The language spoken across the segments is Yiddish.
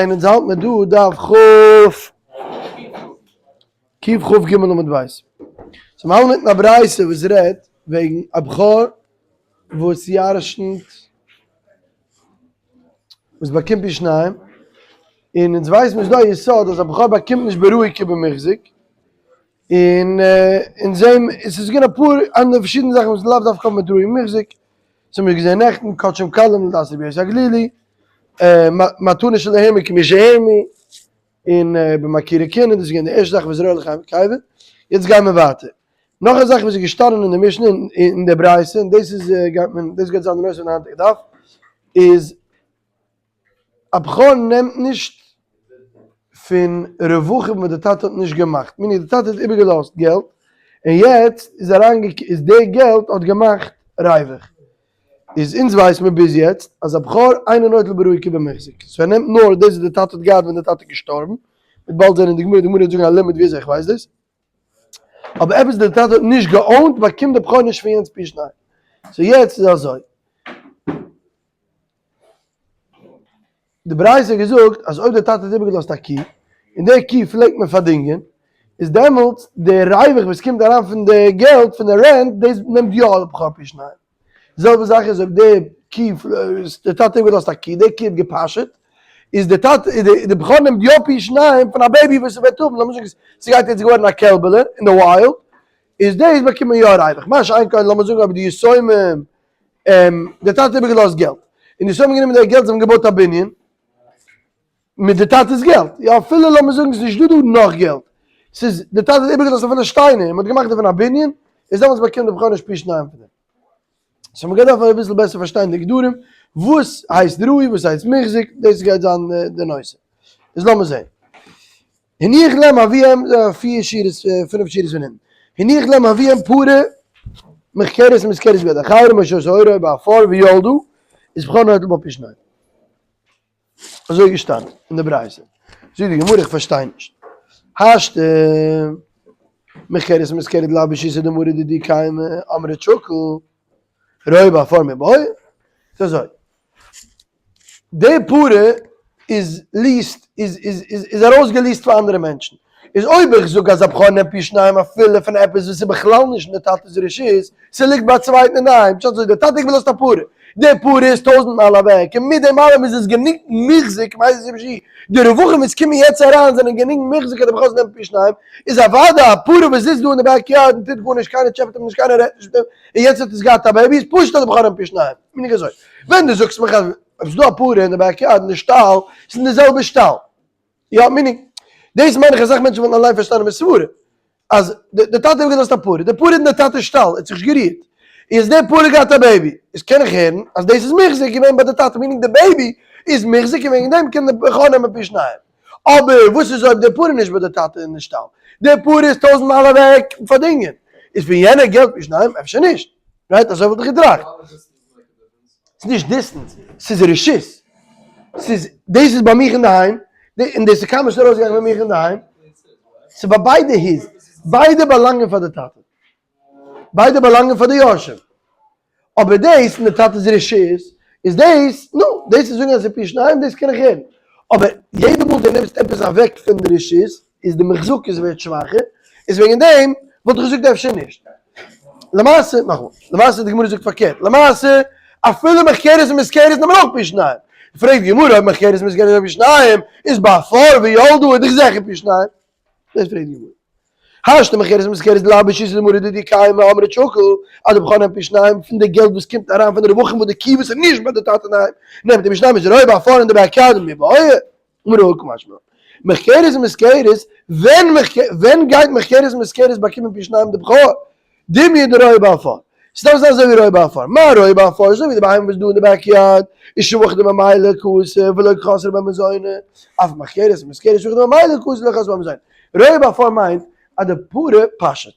אונז האלט מיר דא דף כ קכ"ג עמוד ב'. סאו מיר האלטן מיטן א ברייתא וואס רעדט וועגן א בכור וואס ירשנ'ט וואס באקומט פי שניים, און אונז ווייסן מיר ס'איז דא א יסוד אז א בכור באקומט נישט בראוי כבמוחזק, און אונז זעהן עס איז געווען אפאר אנדערע פארשידענע זאכן וואס לאו דווקא האבן מיט ראוי ומוחזק, דאס האבן מיר געזעהן נעכטן, קדשים קלים לדעת רבי יוסי הגלילי, מתנה שלא הורמו כמי שהורמו, און במכירה כהונה, דאס איז געווען די ערשטע זאך וואס ראוי לחיים בקיבה, יעצט גייען מיר ווייטער, נאך א זאך וואס איז געשטאנען אין די משנה אין די ברייתא, און דאס איז גייט מען דאס גייט זיין די נושא פון די היינטיגע דף, איז א בכור נעמט נישט פון רווחים וואס די טאטע האט נישט געמאכט, meaning די טאטע האט איבערגעלאזט געלט און יעצט איז אריין איז די געלט האט געמאכט ריווח, איז אונז ווייס מיר ביז יעצט אז א בכור אינו נוטל בראוי כבמוחזק, so ער נעמט נאר דאס וואס די טאטע האט געהאט ווען די טאטע איז געשטארבן, מ'וועט באלד זען אין די גמרא, די גמרא וועט זאגן א לימוד ווי אזוי איך ווייס דאס, אבער עפעס די טאטע האט נישט גע own ט באקומט די בכור נישט פון יענץ פי שניים, so יעצט איז אזוי. די ברייתא האט געזאגט אז אויב דער טאטע האט איבערגעלאזט א קי, און די קי פלעגט מען פארדינגען, איז דעמאלטס די ריווח וואס קומט אריין פון די געלט פון די rent, דאס נעמט יא די בכור פי שניים. די זעלבע זאך איז אויב די קי, דער טאטע האט איבערגעלאזט א קי, די קי האט געפאשעט, איז די טאטע, די בכור נעמט יא פי שניים פון א baby וואס ער וועט האבן, לאמיר זאגן ס'גייט יעצט געווארן א קעלבעלע אין די wild, איז דאס באקומט מען יא ריווח. מה שאין כן לאמיר זאגן אויב די יתומים דער טאטע האט איבערגעלאזט געלט, און די יתומים האבן גענומען די געלט זיי האבן געבויט א בנין מיט די טאטע'ס געלט, יא אפילו לאמיר זאגן ס'איז נישט דא דא נאך געלט, ס'איז די טאטע האט איבערגעלאזט אפילו שטיינער און מ'האט געמאכט דערפון א בנין, איז דעמאלטס באקומט די בכור נישט פי שניים פון דעם. so מ'גייט דארפן אביסל בעסער פארשטיין די גדרים, וואס הייסט ראוי וואס הייסט מוחזק, דאס גייט זיין די נושא. איז לאמיר זען. הניח להם אביהם, פיר שורות, פינף שורות פון אונטן. הניח להם אביהם פרה מחכרת ומושכרת ביד אחרים או שהיתה רועה בעפר וילדה, איז בכור נוטל בה פי שניים. אזוי איז געשטאנען אין די ברייתא. זאגט די גמרא איך פארשטיי נישט. השתא מחכרת ומושכרת דלאו ברשותא דמרא דידהו קיימא אמרת שקיל רועה בעפר מיבעיא. ס'איז אזוי. די פרה איז leased, איז איז איז איז ארויסגע leased פאר אנדערע מענטשן. איז אויב איך זאג אז א בכור נעמט פי שניים אפילו פון עפעס וואס איז בכלל נישט אין די טאטע'ס רשות, ס'ליגט ביי א צווייטן אינדערהיים, פשט אזוי, די טאטע האט געלאזט א פרה, די פרה איז 1000 מייל אוועק, און מיט דעם אלעם איז עס גענוג מוחזק מאיזה סיבה שהיא, די רווחים וואס קומען יעצט אריין זענען גענוג מוחזק אז די בכור זאל נעמען פי שניים, איז אוודאי א פרה וואס זיצט דא אין די backyard און טוט גארנישט, קיינער טשעפעט אים נישט, קיינער רעדט נישט מיט אים, און יעצט האט עס געהאט א baby, איז פשוט אז די בכור נעמט פי שניים. מיין איך אזוי, ווען דו זאגסט מיך אז אויב ס'איז דא א פרה אין די backyard אין די שטאל, ס'איז אין די זעלבע שטאל, יא meaning, דאס מיין איך אסאך מענטשן וואלטן אליין פארשטאנען מסברה, אז די טאטע האט געלאזט א פרה, די פרה איז אין די טאטע'ס שטאל, ער האט זיך נישט גערירט, איז די פרה געהאט א baby, איז קען איך הערן אז דאס איז מוחזק געווען ביי די טאטע, meaning די baby איז מוחזק און וועגן דעם קען די בכור נעמען פי שניים. אבער וואס איז אויב די פרה איז נישט ביי די טאטע אין די שטאל, די פרה איז 1000 מייל אוועק פארדינגען, איז פון יענע געלט פי שניים? אפשר נישט. right? אזוי וואלט איך געטראכט. ס'איז נישט distance, ס'איז רשות. ס'איז, דאס איז ביי מיך אינדערהיים, און דאס איז קיינמאל נישט ארויסגעגאנגען ביי מיך אינדערהיים. ס'איז ביי ביידע his. ביידע באלאנגען פאר די טאטע. ביידע באלאנגען פאר די יורשים. אבער דאס אין די טאטע'ס רשות, איז דאס, נו, דאס איז זאגן אז ס'איז פי שניים, דאס קען איך הערן. אבער יעדע מאל דו נעמסט עפעס אוועק פון די רשות, איז די מחזקות ווערט שוואכער, איז וועגן דעם וואלט איך געזאגט אפשר נישט. למעשה, נאכאמאל, למעשה די גמרא זאגט פארקערט, למעשה אפילו מחכרת ומושכרת נעמען אויך פי שניים. פרעגט די גמרא אויב מחכרת ומושכרת נעמען פי שניים, איז בעפר וילדה איז דאך זיכער פי שניים. דאס פרעגט די גמרא. השתא מחכרת ומושכרת דלאו ברשותא דמרא דידהו קיימא אמרת שקיל, אז די בכור נעמט פי שניים פון די געלט וואס קומט אריין פון די רווחים וואס די קי וואס איז נישט ביי די טאטע אינדערהיים נעמט ער פי שניים איז רועה בעפר אין די backyard מיבעיא. אמר קא משמע לן. מחכרת ומושכרת, ווען ווען גייט מחכרת ומושכרת באקומען פי שניים די בכור? דומיא דרועה בעפר. ס'דארף זיין אזוי ווי רועה בעפר. מה רועה בעפר? אזוי ווי די בהמה וואס איז דא אין די backyard, איז שבח דממילא קאתי ולא חסרה ביה מזוני, אף מחכרת ומושכרת שבח דממילא קאתי ולא חסרה ביה מזוני. רועה בעפר מיינט אז די פרה פאשעט.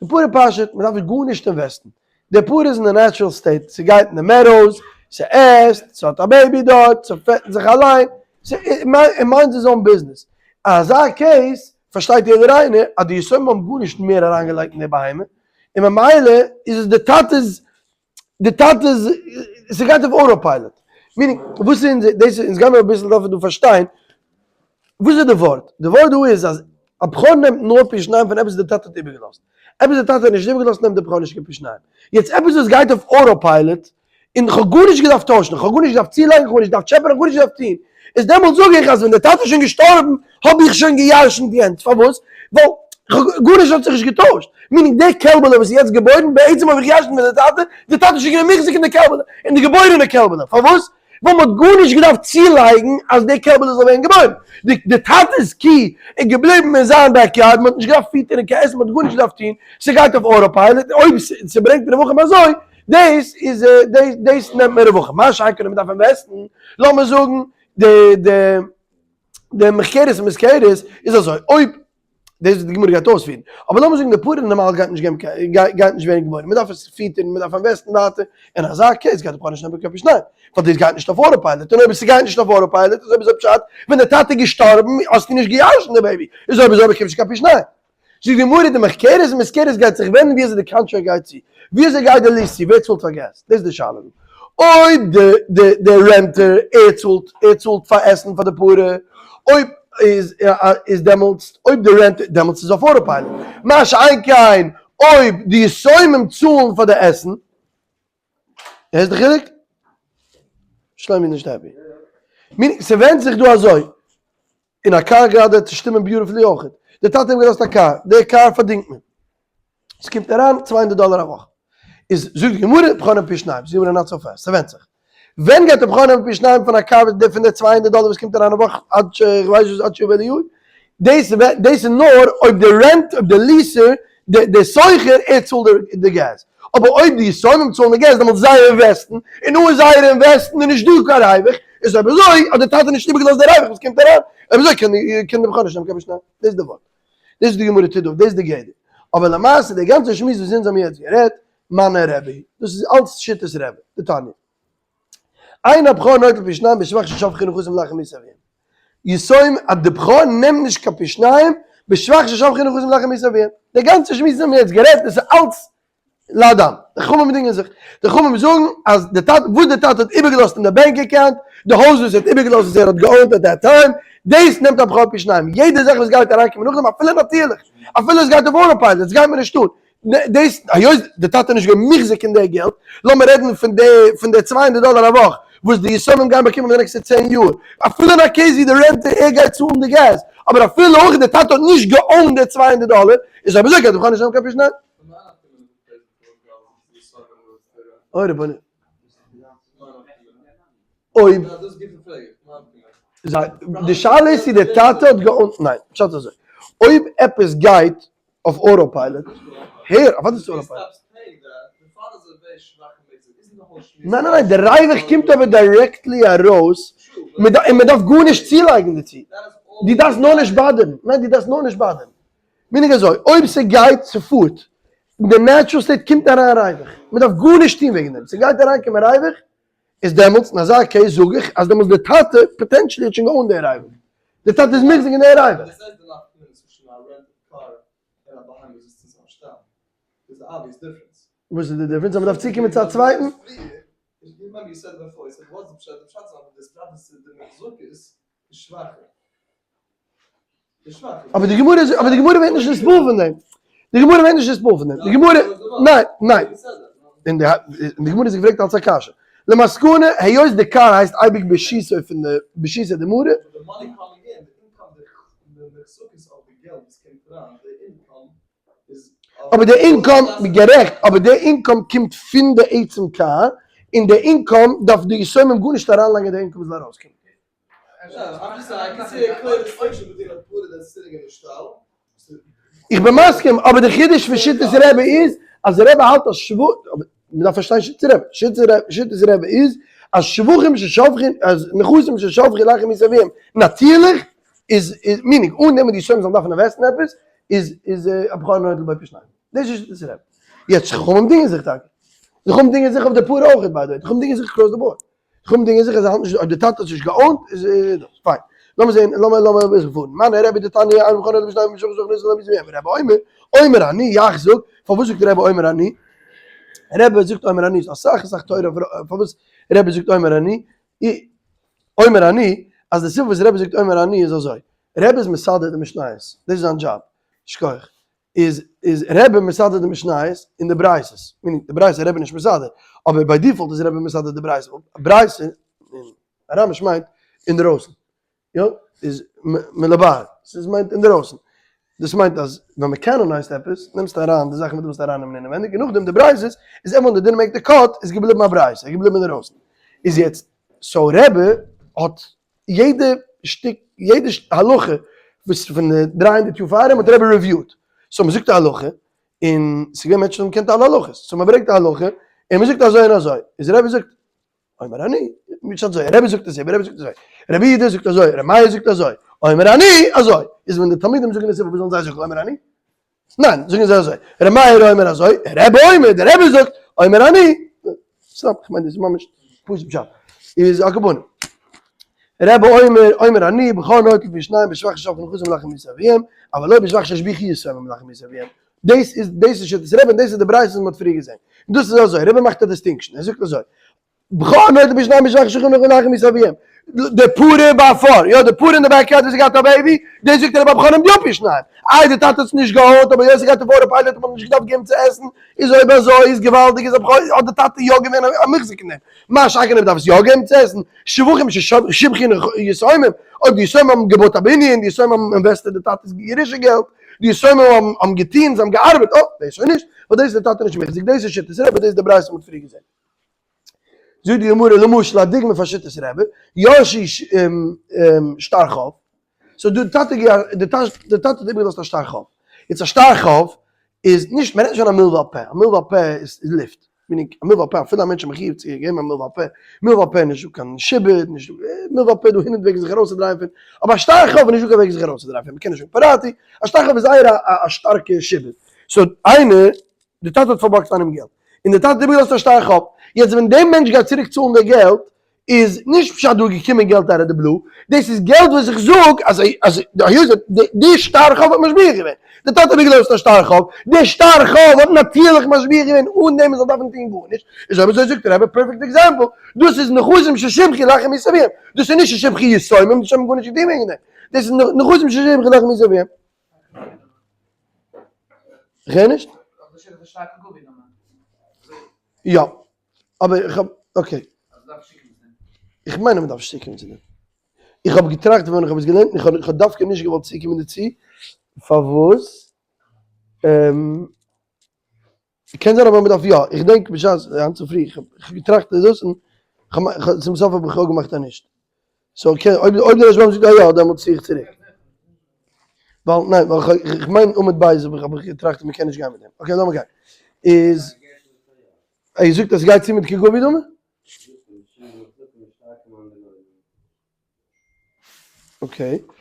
די פרה פאשעט, מ'דארף גארנישט invest ן. די פרה איז אין די natural state, ס'גייט אין די meadows, ס'עסט, ס'האט א baby דארט, ס'פעטנט זיך אליין, it minds its own business. אזא case פארשטייט יעדער איינער אז די יתומים האבן גארנישט מער אריינגעלייגט אין די בהמה, און ממילא איז עס די טאטע'ס, די טאטע'ס, ס'גייט אויף auto pilot. Meaning, וואס איז דאס אונז גיימיר אביסל דארפן דא פארשטיין, וואס איז די ווארט? די ווארט דא איז אז א בכור נעמט נאר פי שניים פון עפעס וואס די טאטע האט איבערגעלאזט. עפעס די טאטע האט נישט איבערגעלאזט נעמט די בכור נישט קיין פי שניים. יעצט עפעס וואס גייט אויף auto pilot, און כ'האב גארנישט געדארפט טוישן, כ'האב גארנישט געדארפט צולייגן, כ'האב גארנישט געדארפט טשעפען, כ'האב גארנישט געדארפט טון, איז דעמאלטס זאג איך אז ווען די טאטע איז שוין געשטארבן האב איך שוין גע'ירש'נט יענץ, פארוואס? ווייל גארנישט האט זיך נישט געטוישט, meaning די קעלבעלע וואס איז יעצט געבוירן, בעצם האב איך גע'ירש'נט מיט די טאטע, די טאטע איז שוין געווען מוחזק אין די קעלבעלע, אין די געבוירענע קעלבעלע, פארוואס? ווייל מ'האט גארנישט געדארפט צולייגן אז די קעלבעלע זאל ווערן געבוירן, די די טאטע'ס קי איז געבליבן אין זיין backyard, מ'האט נישט געדארפט פיטערן קיין עסן, מ'האט גארנישט געדארפט טון, ס'גייט אויף auto pilot, אויב ס'ברענגט רווחים אזוי, דאס איז דאס דאס נעמט מען רווחים, מה שאין כן אויב מ'דארף invest ן, לאמיר זאגן די די די מחקרת און מזכרת איז אזוי, אויב דאס וואס די גמרא גייט אויספירן, אבער לאמיר זאגן די פרה נארמאל גייט נישט געבן קיין גייט נישט ווערן געבוירן, מ'דארף עס פיטערן, מ'דארף invest ן ווייטער, אין אזא case גייט די בכור נישט נעמען קיין פי שניים, ווייל דאס גייט נישט אויף auto pilot, און אויב ס'גייט נישט אויף auto pilot איז אויב אזוי פשט, ווען די טאטע איז געשטארבן האסטו נישט געירשנט די baby, איז אויב אזוי באקומסטו קיין פי שניים. זאגט די גמרא די מחקרת און מזכרת גייט זיך ווענדן ווי אזוי די contract גייט צו, ווי אזוי גייט די lease צו, ווער צאלט פאר געז, דאס איז די שאלה דא, אויב די די די renter ער צאלט ער צאלט פאר עסן פאר די פרה, אויב איז איז דעמאלטס אויב די renter דעמאלטס איז אויף auto pilot, מה שאין כן אויב די יתומים צאלן פאר די עסן, הערסט די חילוק? שלומי איז נישט happy. ס'ווענדט זיך דא אזוי, אין א קאר גראדע צו שטימען beautifully אויכעט. די טאטע האט אים געלאזט א קאר, די קאר פארדינגט מען. ס'קומט אריין 200 דאלער א וואך. איז זאגט די גמרא בכור נעמט פי שניים, זאגט די גמרא not so fast, ס'ווענדט זיך. ווען גייט די בכור נעמען פי שניים פון א קאר פון די 200 דאלער וואס קומט אריין א וואך עד ש כ'ווייס וואס עד שיבוא אליהו? דאס דאס איז נאר אויב די rent אויב די leaser די די שוכר ער צאלט די געז. אבער אויב די יתומים צאלן די געז דעמאלטס זיי invest ן, און אן זייער invest ן איז נישט דא קיין ריווח, איז אויב אזוי האט די טאטע נישט איבערגעלאזט די ריווח וואס קומט אריין, אויב אזוי קען קען די בכור נישט נעמען קיין פי שניים. דאס איז די ווארט. דאס איז די גמרא טוט אויף, דאס איז די גדר. אבער למעשה די גאנצע שמועס וואס אונז האבן יעצט גערעדט, מני רבי, דאס איז אלץ שיטת רבי, דתניא. אין הבכור נוטל פי שניים בשבח ששבחו נכסים לאחר מיתת אביהם. יתומים אז די בכור נעמט נישט קיין פי שניים בשבח ששבחו נכסים לאחר מיתת אביהם. די גאנצע שמועס וואס אונז האבן יעצט גערעדט, דאס איז אלץ להדם. די חכמים דינגען זיך. די חכמים זאגן אז די טאטע, וואס די טאטע האט איבערגעלאזט אין די bank account, די הויז וואס ער האט איבערגעלאזט וואס ער האט גע own ט at that time, דאס נעמט א בכור פי שניים. יעדע זאך וואס גייט אריינקומען נאכדעם, אפילו נאטירליך, אפילו עס גייט אויף auto pilot, עס גייט מיר נישט אן. דאס, היות די טאטע איז נישט געווען מוחזק אין די געלט, לאמיר רעדן פון די, פון די 200 דאלער א וואך וואס די יתומים גייען באקומען פאר די נעקסטע 10 יאר, אפילו אין א case ווי די renter ער גייט צאלן די געז, אבער אפילו אויך די טאטע האט נישט גע own ט די 200 דאלער, איז אויב אזוי גייט די בכור נישט נעמען קיין פי שניים. אוי רבונו. אויב די שאלה איז צו די טאטע האט גע own ט, ניין, פשט איז אזוי, אויב עפעס גייט אויף auto pilot, הער, אוודאי איז auto pilot. ניין ניין ניין, די ריווח קומט אבער directly ארויס, און מען דארף גארנישט צולייגן דערצו, דו דארפסט נאר נישט באדערן, ניין דו דארפסט נאר נישט באדערן, meaning אזוי, אויב ס'גייט, ס'פארט, אין די natural state קומט אריין ריווח, מען דארף גארנישט טון וועגן דעם, ס'גייט אריינקומען ריווח, איז דעמאלטס אין אזא case זאג איך אז דעמאלטס די טאטע potentially האט שוין גע own ט די ריווח, די טאטע איז מוחזק אין די ריווח. וואס איז די difference אז מען דארף צוקומען צו א צווייטן? אבער די גמרא איז, אבער די גמרא ווערט נישט נתפעל פון דעם. די גמרא ווערט נישט נתפעל פון דעם. די גמרא, ניין, ניין. און די, און די גמרא איז געפרעגט אלס א קשיא. למסקנא, היות די קאר הייסט אייביג בשיתו פון די, בשיתא דמרא. אבער די income, גערעכט, אבער די income קומט פון די עצם קאר, און די income דארף די יתומים גארנישט אריינלייגן די income זאל ארויסקומען. איך בין מסכים, אבער די חידוש פון שיטת רבי איז אז רבי האלט אז שבח, מען דארף פארשטיין שיטת רבי, שיטת רבי איז אז שבחים ששבחין, אז נכסים ששבחו לאחר מיתת אביהם, נאטירליך איז, meaning, אן דעם וואס די יתומים זאלן דארפן invest ן עפעס, איז איז הבכור נוטל בו פי שניים. דאס איז שיטת רבי. יעצט חכמים דינגען זיך טאקע. חכמים דינגען זיך אויף די פרה אויכעט by the way, חכמים דינגען זיך across the board. חכמים דינגען זיך אז זיי האלטן נישט אויב די טאטע האט נישט גע own ט איז דאס פיין. לאמיר זעהן לאמיר לאמיר אביסל פארן. מני רבי דתניא אין הבכור נוטל פי שניים בשבח ששבחו נכסים לאחר מיתת אביהם. רבי אומר, אומר אני, יאך זאג, פארוואס זאגט רבי אומר אני? רבי זאגט אומר אני, ס'איז אסאך אסאך תורה פארוואס רבי זאגט אומר אני. אומר אני, אז די סיבה וואס רבי זאגט אומר אני איז אזוי, רבי איז מסדר די משניות, דאס איז זיין דזשאב, שכוח, איז איז רבי מסדר די משניות און די ברייתות, meaning די ברייתא איז רבי נישט מסדר, אבער by default איז רבי מסדר די ברייתא, ברייתא אין אראמיש מיינט אינדערויסן, יא, איז מלבר, ס'איז מיינט אינדערויסן, דאס מיינט אז ווען מען canonize ט עפעס, נעמסטו אריין די זאכן וואס דו ווילסט ארייננעמען אינעווענדיג, און נאכדעם די ברייתות, איז even they didn't make the cut, איז געבליבן א ברייתא, איז געבליבן אינדערויסן. איז יעצט, so רבי האט יעדע שטיק, יעדע הלכה וואס פון די 300 יאר פאר אים האט רבי review ט. so מ'זאגט א הלכה, און ס'איז געווען מענטשן וואס האבן געקענט אלע הלכות, so מ'ברענגט א הלכה, און מ'זאגט אזוי און אזוי, איז רבי זאגט, אומר אני, נישט אזוי, רבי זאגט אזוי, רבי זאגט אזוי, רבי יהודה זאגט אזוי, רבי מאיר זאגט אזוי, אומר אני, אזוי, איז ווען די תלמידים זאגן עס איבער, וואס זאלן זיי זאגן, אומר אני? ניין, זאגן זיי אזוי, רבי מאיר אומר אזוי, רבי אומר, דער רבי זאגט, אומר אני, סתם, איך מיין דאס איז ממש פשוט פשט, איז על כל פנים, רבי אומר, אומר אני, בכור נוטל פי שניים בשבח ששבחו נכסים לאחר מיתת אביהם, אבל לא בשבח שהשביחו יתומים לאחר מיתת אביהם. דאס איז, דאס איז שיטת רבי און דאס איז די ברייתא וואס מען האט פריער געזען. און דאס איז אזוי, רבי מאכט א distinction, ער זאגט אזוי, בכור נוטל פי שניים בשבח ששבחו נכסים לאחר מיתת אביהם, די פרה בעפאר, יא די פרה אין די backyard וואס האט געהאט א baby, דאס זאגט רבי הבכור נעמט יא פי שניים. איי די טאטע האט עס נישט געהאט, אבער יוסף גייט אויף אויף pilot האט מען נישט געדארפט געבן צו עסן, איז אויב אזוי איז געוואלדיג איז הבכור האט די טאטע יא געווען א מוחזק אין דעם. מה שאין כן אויב דארף עס יא געבן צו עסן, שבחים ששיבחו יתומים, אויב די יתומים האבן געבויט א בנין, די יתומים האבן invested די טאטע'ס ירושה געלט, די יתומים האבן געטון, זיי האבן געארבעט, אה, דאס שוין נישט, ווייל דאס איז די טאטע נישט מחזיק, דאס איז שיטת רבי, דאס איז די ברייתא וואס מ'האט פריער געזען. זאגט די גמרא למשל א דוגמא פאר שיטת רבי, ירשו שטר חוב, so די טאטע די טאטע האט איבערגעלאזט א שטר חוב, יעצט א שטר חוב איז נישט, מ'רעדט נישט פון א מלוה על פה, א מלוה על פה איז לופט, meaning א מלוה על פה אפילו א מענטש איז מחיוב צו געבן א מלוה על פה, מלוה על פה נישט דא קיין שעבוד, נישט דא, מלוה על פה איז דא הונדערט וועגן זיך ארויסצודרייען פון, אבער א שטר חוב איז נישט דא קיין וועג זיך ארויסצודרייען פון, מ'קען נישט זאגן פרעתי, א שטר חוב איז זייער א שטארקע שעבוד, so איינער, די טאטע האט פארבארגט פאר איינעם געלט, און די טאטע האט איבערגעלאזט א שטר חוב, יעצט ווען דער מענטש גייט צוריק צאלן די געלט, איז נישט פשט דא איז געקומען געלט out of the blue, דאס איז געלט וואס איך זאג אז אז די שטר חוב האט משביע געווען, די טאטע האט איבערגעלאזט א שטר חוב, די שטר חוב האט נאטירליך משביע געווען אן דעם מען זאל דארפן טון גארנישט, איז אויב אזוי זאגט רבי perfect example, דאס איז נכסים ששיבחו לאחר מיתת אביהם, דאס איז נישט ששיבחו יתומים, די האבן גארנישט געטון וועגן דעם, דאס איז נכסים ששיבחו לאחר מיתת אביהם. איך הער נישט? יא. אבער איך האב, okay. איך מיין אז מ'דארף נישט צוקומען צו דעם. איך האב געטראכט ווען איך האב עס געלערנט, און איך האב דווקא נישט געוואלט צוקומען דערצו, פארוואס? קען זיין אבער מ'דארף יא, איך דענק בשעת, היינט צופרי, איך האב געטראכט דאס, און צום סוף האב איך אפגעמאכט אז נישט. so okay, אויב אויב דער רשב"ם זאגט א יא, דעמאלטס צו איך צוריק. ווייל ניין, ווייל איך מיין עמוד בית האב איך האב איך געטראכט אז מ'קען נישט גיין מיט דעם. okay, לאמיר גיין. איז ער זאגט אז ס'גייט צו מיט כגובי דמי? okay.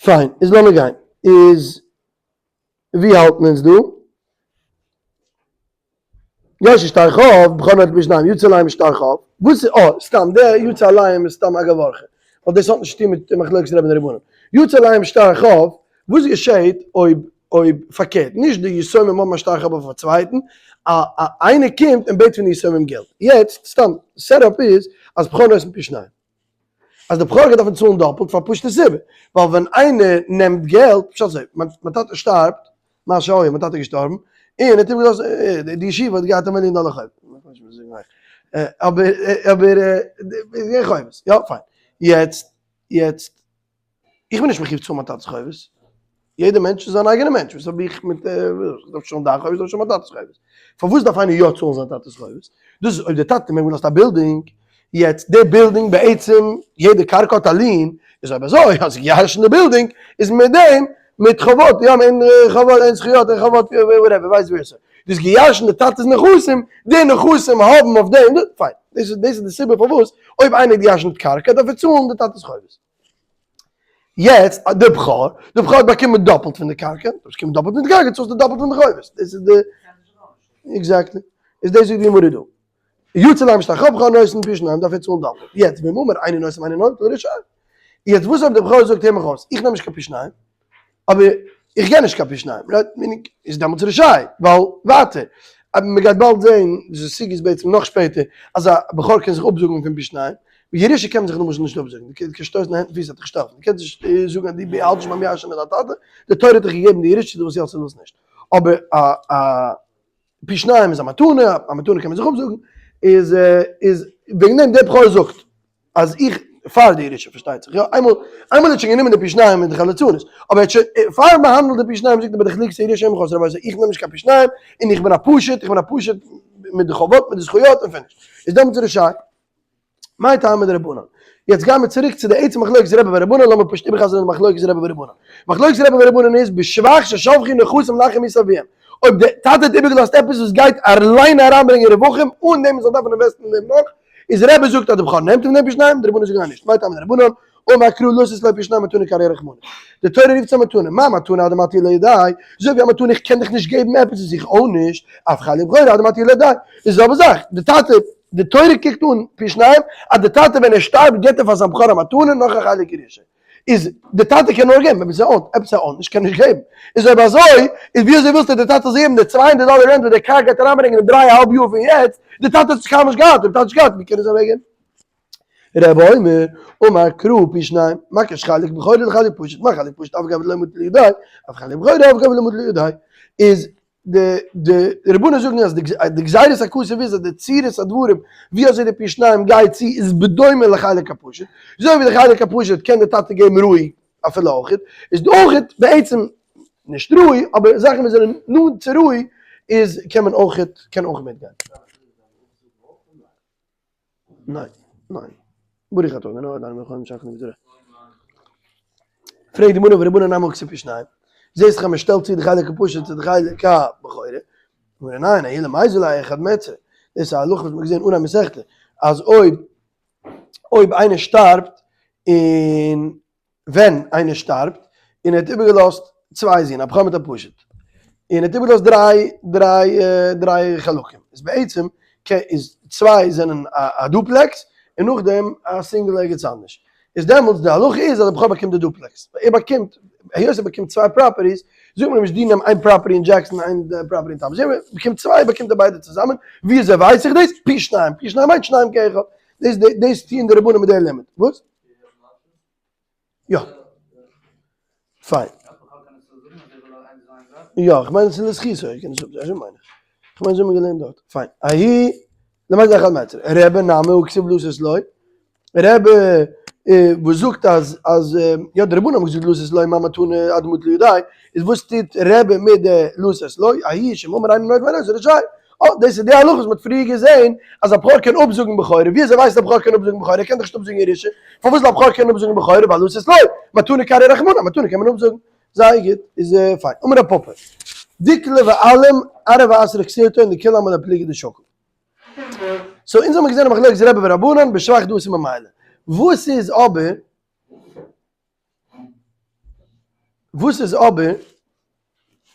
פיין, איז לאמיר גיין. איז ווי האלטן אונז דא? ירשו שטר חוב, בכור נוטל פי שניים, יצא עליהם שטר חוב, וואס איז, אה, סתם, דער יצא עליהם איז סתם אגב אורחא, ווייל דאס האט נישט צוטון מיט מחלוקת רבי און רבנן. יצא עליהם שטר חוב, וואס געשעהט אויב, אויב פארקערט, נישט די יתומים האבן א שטר חוב אויף א צווייטן, א א איינער קומט און בעט פון די יתומים געלט. יעצט, סתם, setup איז אז בכור נותן פי שניים. אז די בכור גייט דארפן צאלן דאפלט פאר פשוטע סיבה, ווייל ווען איינער נעמט געלט, פשט אזוי, מיין טאטע שטארבט, מה שהיה, מיין טאטע איז געשטארבן, און ער האט איבערגעלאזט, די ישיבה האט געהאט א מיליאן דאלער חוב, אבער, אבער, איז געווען חובות, יא פיין, יעצט, יעצט, איך בין נישט מחיוב צאלן מיין טאטע'ס חובות, יעדער מענטש איז זיין אייגענע מענטש, וואס האב איך מיט, איך דארף צאלן דיין חובות, דארף איך צאלן מיין טאטע'ס חובות, פארוואס דארף איינער יא צאלן זיין טאטע'ס חובות? דאס איז אויב דער טאטע האט מיר געלאזט א בילדינג, יעצט די בילדינג בעצם יעדע קרקע האט א lien, איז אויב אזוי אז איך ירש'ן די בילדינג, איז מיט דעם מיט חובות, יא אין חובות אין זכויות אין חובות whatever ווייסט ווי אזוי, דאס געירש'ן די טאטע'ס נכסים, די נכסים האבן אויף דעם, פיין, דאס איז די סיבה פארוואס אויב איינער האט געירש'נט קרקע דארף ער צאלן די טאטע'ס חובות. יעצט די בכור, די בכור האט באקומען דאפלט פון די קרקע, דו האסט באקומען דאפלט פון די קרקע, צאלסטו דאפלט פון די חובות, דאס איז די, exactly, איז דאס זאגט די גמרא דא, יצא עליהם שטר חוב בכור נותן פי שניים דארף ער צאלן דאפלט, יעצט ואם אמר איני נותן ואיני נוטל רשאי, יעצט וואס אויב די בכור זאגט הער מיך אויס, איך נעם נישט קיין פי שניים, אבער איך געב נישט קיין פי שניים, right, meaning, איז דעמאלטס רשאי, ווייל ווייטער. מען גייט באלד זעהן, די סוגיא איז בעצם נאך שפעטער, אז א בכור קען זיך אפזאגן פון פי שניים, ירושה קען מען זיך למשל נישט אפזאגן, דו קענסט שטויסן הענט און פיס וועט דיך נישט העלפן, דו קענסט נישט זאגן אז דו האלטסט נישט ביים ירש'ענען דיין טאטע, די תורה האט דיך געגעבן די ירושה, דו ווילסט יא צו דו ווילסט נישט, אבער א א פי שניים איז א מתנה, א מתנה קען מען זיך אפזאגן, איז איז וועגן דעם דער בכור זאגט אז איך פאר די ירושה פארשטייט זיך יא, איינמאל איינמאל ער האט שוין גענומען די פי שניים איז דאך א ליצנות, אבער ער האט שוין פאר מען האנדלט די פי שניים זאגט ער ביי די חלוקת הירושה עמך אז רבותי איך נעם נישט קיין פי שניים און איך בין א פשוט איך בין א פשוט מיט די חובות מיט די זכויות און finish, איז דעמאלטס איז רשאי. מאי טעמא דרבנן? יעצט גיימיר צוריק צו די עצם מחלוקת רבי ורבנן, לאמיר פשוט איבערחזר'ן די מחלוקת רבי ורבנן. מחלוקת רבי ורבנן איז בשבח ששבחו נכסים לאחר מיתת אביהם. אויב די טאטע האט איבערגעלאזט עפעס וואס גייט אליין אריינברענגען רווחים אן דעם מ'זאל דארפן invest ן אין דעם נאך, איז רבי זאגט אז די בכור נעמט פון דעם פי שניים, די רבנן זאגן אז נישט. מאי טעמא דרבנן? אמר קרא לתת לו פי שניים מתנה קרייה רחמנא. די תורה רופט עס א מתנה, מה מתנה עד דמטיא לידיה, אזוי ווי א מתנה איך קען דיך נישט געבן עפעס וואס איך own נישט, אף חלק בכורה עד דמטיא לידיה, איז די זעלבע זאך, די טאטע, די תורה קוקט אן פי שניים אז די טאטע ווען ער שטארבט געבט ער פאר זיין בכור א מתנה נאך א חלק ירושה, איז די טאטע קען נאר געבן עפעס ער own ט, עפעס ער own ט נישט קען נישט געבן, איז אויב אזוי איז ווי אזוי ווילסטו די טאטע זאל געבן די 200 דאלער rent וואס די קאר גייט אריינברענגען אין דריי א האלב יאר פון יעצט, די טאטע האט עס קיינמאל נישט געהאט, אויב די טאטע האט נישט געהאט ווי קען ער עס אוועקגעבן? רבי אומר, אמר קרא פי שניים, מקיש חלק בכורה לחלק פשוט, מה חלק פשוט אף על גב דלא מטי לידיה, אף חלק בכורה אף על גב דלא מטי לידיה. איז די די רבנן זאגן אז די גזירת הכתוב איז אז די צורת הדברים ווי אזוי די פי שניים גייט צו איז בדומה לחלק הפשוט, אזוי ווי די חלק הפשוט קען די טאטע געבן ראוי אפילו אויכעט, איז דא אויכעט בעצם נישט ראוי אבער זאכן וואס זענען נאנט צו ראוי איז קען מען אויכעט קען אויך מיטגיין. ניין, ניין. ברוך אתה אדוני אדוני מלך העולם שהכל נהיה בדברו. פרעגט די גמרא ורבנן נמי הא כתיב פי שניים. זעסט דאך אז מען שטעלט צו די חלק הפשוט צו די חלק הבכורה. גמרא ניין, ההוא למיזל ליה אחד מצר. דאס איז א הלכה וואס מען האט געזען אנהייב מסכתא, אז אויב אויב איינער שטארבט און ווען איינער שטארבט און ער האט איבערגעלאזט צוויי זין א בכור מיט א פשוט, און ער האט איבערגעלאזט דריי דריי דריי חלקים, איז בעצם איז צוויי זענען א duplex און נאכדעם א סינגל ערגעץ אנדערש, איז דעמאלטס די הלכה איז אז די בכור באקומט די duplex, ער באקומט, היות ער באקומט צוויי properties, זאגט מען אים נישט דו נעם איין property אין דזשעקסאן איין property אין טאמס, ער באקומט צוויי באקומט ער ביידע צוזאמען, ווי אזוי ווייס איך דאס? פי שניים, פי שניים מיינט שניים כאחד, דאס דאס טוען די רבנים מיט די לימוד, וואס? יא. פיין. יא, איך מיין עס איז לזכותו, איך קען נישט אפזאגן, אזוי מיין איך. איך מיין אזוי האט מען געלערנט דארט. פיין. ההיא, למאי זה אחד מעצר. רבי נמי הא כתיב לתת לו. רבי וואס זאגט אז אז יא די רבנן האבן געזאגט לתת לו מה מתנה עד דמטי לידיה, איז וואס טוט רבי מיט די לתת לו? ההיא שאם אמר איני נוטל ואיני עושה רשאי. אה, דאס איז די הלכה וואס מ'האט פריער געזען אז א בכור קען אפזאגן בכורה, ווי אזוי ווייסט א בכור קען אפזאגן בכורה? ער קען דאך נישט אפזאגן ירושה, פארוואס זאל א בכור קענען אפזאגן בכורה? ווייל לתת לו, מתנה קריא רחמנא, מתנה קען מען אפזאגן. זייער גוט, איז פיין. אמר רב פפא, דיקלא ואלים ארבע ועשרה כסירתא און דכולי עלמא לא פליגי דשקיל. so אונז האמיר געזען א מחלוקת רבי ורבנן בשבח דאתי ממילא. וואס איז אבער וואס איז אבער,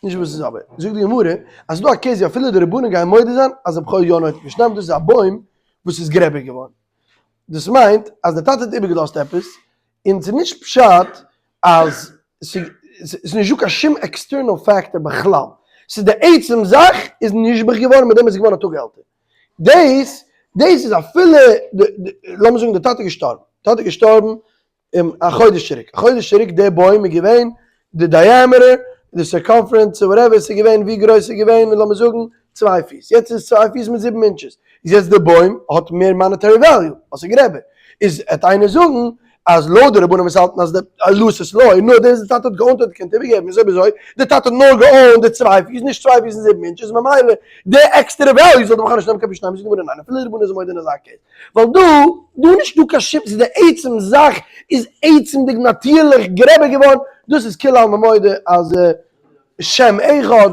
נישט וואס איז אבער, זאגט די גמרא אז ס'דא א case ווי אפילו די רבנן גייען מודה זיין אז הבכור יא נוטל פי שניים, דאס איז א בוים וואס איז גרעבער געווארן, דאס מיינט אז די טאטע האט איבערגעלאזט עפעס, און ס'איז נישט פשט אז ס'איז נישט דא קיין שום external factor בכלל, ס'איז די עצם זאך איז נשבח געווארן מיט דעם איז עס געווארן א טאג עלטער, דאס דאס איז אפילו לאמיר זאגן די טאטע איז געשטארבן, טאטע איז געשטארבן א חודש צוריק, א חודש צוריק די בוים איז געווען די diameter, די circumference whatever ס'איז געווען ווי גרויס ס'איז געווען לאמיר זאגן צוויי פיס, יעצט איז עס צוויי פיס מיט זיבן inches, איז יעצט די בוים האט מער monetary value ווייל ס'איז גרעבער, איז העט איינער זאגן אז לויט די רבנים וואס האלטן אז די לתת לו נאר דאס די טאטע האט גע own ט האט געקענט איבערגעבן איז אויב אזוי די טאטע האט נאר גע own ט די צוויי פיס נישט צוויי פיס און זיבן inches ממילא די עקסטערע value זאל די בכור נישט נעמען קיין פי שניים זאגט די גמרא ניין אפילו די רבנים זענען מודה אין אזא case ווייל דא דא איז נישט דא קיין שום ס'איז די עצם זאך איז עצמ'דיג נאטירליך גרעבער געווארן דאס איז כולי עלמא מודה אז שם אחד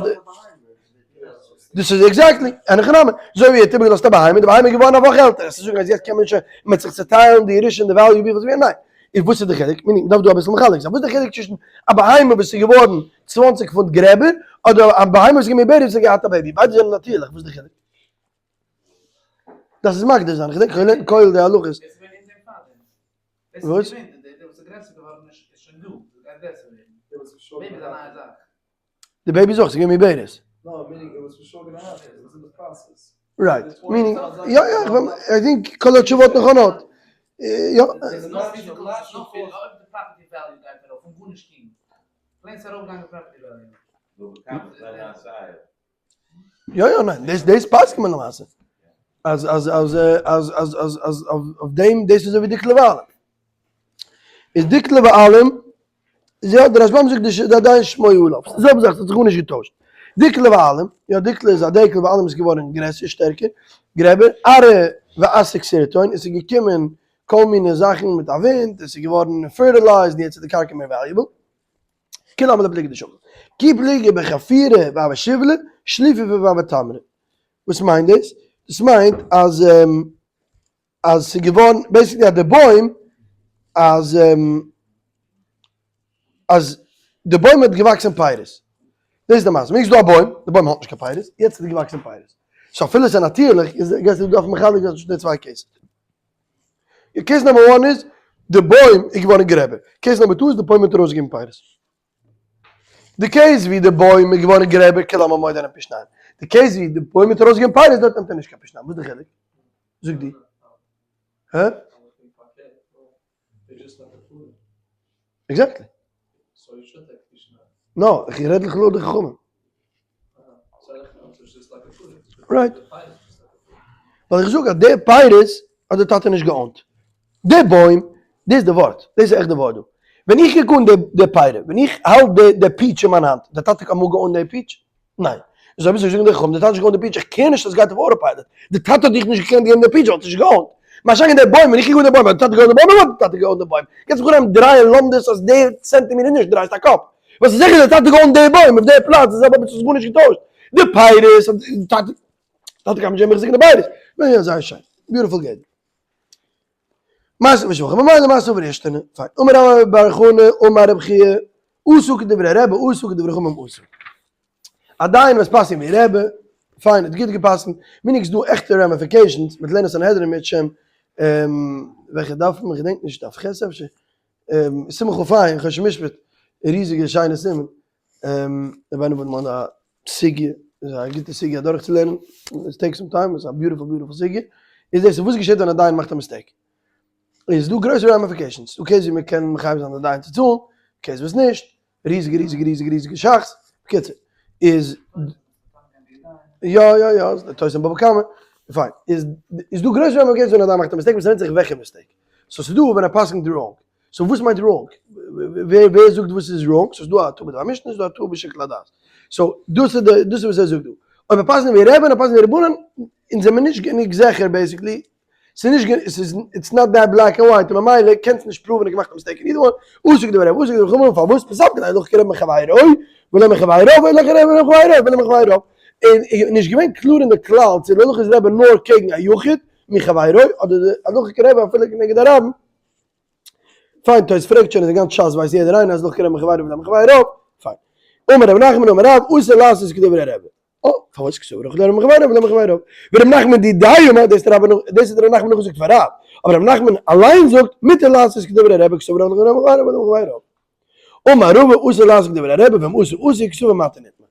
דאס איז exactly, אין הכי נמי, אזוי ווי ער האט איבערגעלאזט א בהמה, די בהמה איז געווארן א וואך עלטער, עס איז זאגן אז יעצט קען מען שוין, מען וועט זיך צעטיילן די ירושה און די value וויפיל עס ווערט, ניין. איז וואס איז די חילוק? מען דארף דא אביסל מחלק זיין, וואס איז די חילוק צווישן א בהמה וואס איז געווארן 20 פונט גרעבער, אדער א בהמה וואס איז געווען מעוברת וואס האט געהאט א baby, ביידע זענען נאטירליך, וואס איז די חילוק? דאס איז מגדיר זיין, איך געדענק איך האב געלערנט אין כולל די הלכות. וואס? די baby איז אויך, ס'איז געווען מעוברת. Right, meaning, יא יא, I think כל התשובות נכונות. יא. יא יא ניין, דאס דאס פסק'נט מען למעשה. אז אז אז אז אז אז אז אויף דעם דאס איז אזוי ווי דיקלא ואלים. איז דיקלא ואלים איז יא דער רשב"ם זאגט די עדיין שמו עליו. ס'איז די זעלבע זאך ס'האט זיך גארנישט געטוישט. דיקלא ואלים, יא דיקלא איז א דקל ואלים איז געווארן גרעסער שטערקער גרעבער, ארעא ואסיק סרטון, עס איז געקומען כל מיני זאכן מיט א ווינט, עס איז געווארן fertilized און יעצט איז די קרקע מער valuable. כולי עלמא לא פליגי דשקיל. כי פליגי בחפירה והוה שיבלא, שליפה והוה תמרי. וואס מיינט דאס? דאס מיינט אז אז ס'איז געווארן basically אז די בוים אז אז די בוים האט געוואקסען פירות. דאס איז די מעשה. ס'איז דא א בוים, די בוים האט נישט קיין פירות, יעצט איז געוואקסען פירות. So אפילו ס'איז נאטירליך, איז גייסטו דארפן מחלק זיין צווישן די צוויי cases. Case number one איז, די בוים איז געווארן גרעבער. Case number two איז, די בוים האט ארויסגעגעבן פירות. די case ווי די בוים איז געווארן גרעבער כולי עלמא מודה נעמט פי שניים. די case ווי די בוים האט ארויסגעגעבן פירות דארט נעמט ער נישט קיין פי שניים. וואס איז די חילוק? זאג דו. הא? Exactly. No, איך רעד לכאורה די חכמים. Right. ווייל איך זאג אז די פירות האט די טאטע נישט גע own ט. די בוים, דאס איז די ווארט, דאס איז עכט די ווארט דא. ווען איך קוק אן די פירות, ווען איך האלט די peach אין מיין האנט, די טאטע האט אמאל גע own ט די peach? ניין. איז אויב אזוי זאגן די חכמים, די טאטע האט נישט גע own ט די peach, איך care נישט אז עס גייט אויף auto pilot. די טאטע האט דיך נישט געקענט געבן די peach, ווייל ער האט נישט גע own ט. מה שאין כן די בוים, ווען איך קוק אן די בוים, האט די טאטע גע own ט די בוים, אדער האט די טאטע גע own ט די בוים? קענסט זיך אנהייבן דרייען לומדות אז די צענטימעטער איז נישט, דרייסט א קאפ. וואס איז זיכער די טאטע גע own ט די בוים אויף די פלאץ, די זעלבע האט זיך גארנישט געטוישט. די פירות האט די טאטע, טאטע קען נישט מחזיק די פירות. יא יא זייער שיין. Beautiful גדר. מעשה בשבחים ממילא מעשה עובר ישתנה. פיין. אמר רבה בר חנא אמר רב חייא עשו כדברי רבי עשו כדברי חכמים עשו. עדיין וואס פאסט ווי רבי, פיין האט גוט געפאסט, meaning ס'דא עכטע ramifications מיט לערנען סנהדרין מיט שם, וועלכע דף מען כ'געדענק נישט דף ח' אפשר, סימן כ"ה אין חושן משפט, ריזיגע שיינע סימן, רבינו וואלט געמאכט א סוגיא, איז א גוטע סוגיא אדורכצולערנען, עס take some time, עס איז א beautiful beautiful סוגיא, איז דאס וואס געשעט ווען א דיין מאכט א mistake? איז דא גרויסע ramifications, דא case ווי מען קען מחייב זיין די דיין צו צאלן, case וואס נישט, ריזיגע ריזיגע ריזיגע ריזיגע ש"ך'ס, בקיצור, איז יא יא יא, תוס' אין בבא קמא, פיין, איז איז דא גרויסע ramifications ווען א דיין מאכט א mistake, וואס ווענדט זיך וועלכע mistake, so ס'איז דא ווען ער פסק'נט wrong, so וואס מיינט wrong? ווער ווער זאגט וואס איז wrong? ס'איז דא א טעות בדבר משנה, ס'איז דא א טעות בשיקול הדעת. So דאס איז די דאס איז וואס ער זאגט דא. אויב ער פסק'נט ווי רבי און ער פסק'נט ווי רבנן, אונז זעמיר נישט גענוג זיכער basically, ס'איז נישט גענוג, ס'איז it's not that black and white, און ממילא קענסט נישט prove ן ער האט געמאכט א mistake אין יעדע one, עשו כדברי רבי עשו כדברי חכמים, פארוואס? פסק'נט הלכה כרבי מחבירו, ולא מחבירו, ולא כרבי מחבירו, ולא מחבירו. און נישט געווען קלאר אין די כלל צו די הלכה איז רבי נאר קעגן א יחיד, מחבירו, אדער די הלכה כרבי אפילו כנגד הרבים. פיין, תוס' פרעגט שוין אז אין גאנץ ש"ס ווייסט יעדער איינער אז הלכה כרבי מחבירו ולא מחבירו, פיין. אמר רב נחמן אמר רב, אסור לעשות כדברי רבי. אה, פארוואס קסבר הלכה כרבי מחבירו ולא מחבירו? ורב נחמן דידיה אמר, דאס האט דאס האט רב נחמן נאכגעזאגט פאר רב, אבער רב נחמן אליין זאגט מותר לעשות כדברי רבי קסבר הלכה כרבי מחבירו ולא מחבירו. אמר רבא אסור לעשות כדברי רבי ואם עשה עשו קסבר מתיר נטמא.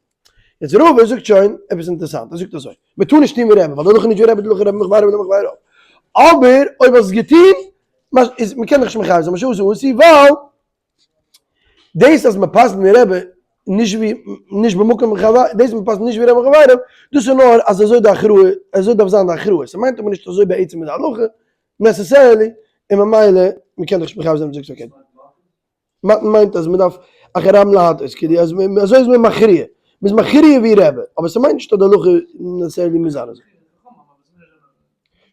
יעצט רבא זאגט שוין עפעס אינטערעסאנט, ער זאגט אזוי, מען טאר נישט טון ווי רבי, ווייל די הלכה איז נישט ווי רבי, די הלכה איז רבי מחבירו ולא מחבירו. אבער אויב האסט עס געטון, איז מען קען דיך נישט מחייב זיין, מה שעשה עשו, ווייל דאס אז מען פסק'נט ווי רבי, נישט ווי, נישט במקום חבר, דאס מען פסק'נט נישט ווי רבי מחבירו, דאס איז נאר אז אזוי די הכרעה, אזוי דארף זיין די הכרעה, ס'מיינט אבער נישט אזוי בעצם איז די הלכה, necessarily, און ממילא מען קען דיך נישט מחייב זיין אויב דו זאגסט פארקערט. מתן מיינט אז מ'דארף אחרי רבים להטות, כאילו אז אזוי איז מען מכריע, מ'איז מכריע ווי רבי, אבער ס'מיינט נישט אז די הלכה necessarily מוז זיין אזוי.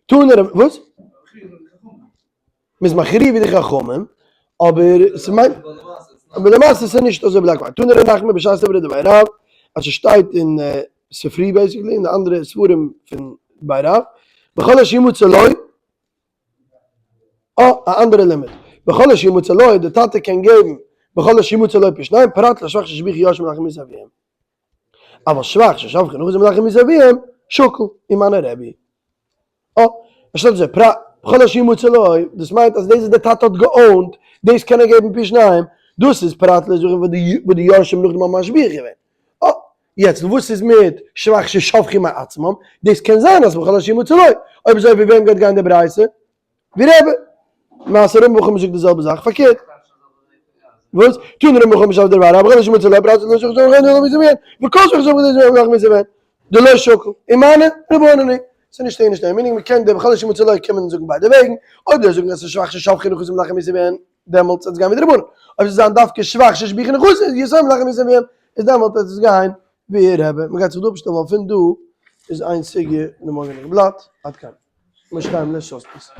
תנא רבי, וואס? מ'איז מכריע ווי די חכמים, אבער ס'מיינט, אבער למעשה איז נישט אזוי black white. תנא ר' נחמן בשעת ספרי דבי רב, אז ס'שטייט אין ספרי basically, אין די אנדערע ספרים פון ביי רב, בכל אשר ימצא לו, אה, א אנדערע לימוד. בכל אשר ימצא לו, די טאטע קען געבן בכל אשר ימצא לו פי שניים, פרט לשבח שהשביחו יורשיו לאחר מיתת אביהם. אבל שבח ששבחו נכסים לאחר מיתת אביהם, שקול, ומני רבי. אה, עס שטייט אזוי, פרט, בכל אשר ימצא לו, דאס מיינט אז דאס וואס די טאטע האט גע own ט, דאס קען ער געבן פי שניים, דאס איז פרט לשבחים וואס די יורשים נאכדעם האבן משביח געווען. אה. יעצט וואס איז מיט שבח ששבחו מעצמם? דאס קען זיין אז בכל אשר ימצא לו. אויב אזוי ווי וועם גייט גיין די ברייתא? ווי רבי. מעשה רמב ם זאגט די זעלבע זאך פארקערט. וואס? תנא רמב ם אויף דער ווארט בכל אשר ימצא לו ברייתא לא שכח זאגן חן אלא מי וכל שכח זאגן חן אלא מי דלא שקל. ומני רבנן היא. ס'איז נישט איין נישט איין meaning מ'קען די בכל אשר ימצא לו קען מען זאגן ביידע וועגן. אויב דו זאגן אז ס'איז שבח ששבחו נכסים לאחר מיתה אביהם דעמאלטס וועט עס גיין ווי די רבנן. אויב ס'זאל זיין דווקא שבח שהשביחו נכסים יתומים לאחר מיתת אביהם איז דעמאלט וועט עס גיין ווי רבי. מ'גייט זיך דא אפשטעלן ווייל פון דא איז איין סוגיא אין די מארגענדיגע בלאט. עד כאן. משה חיים לעשאסטעס.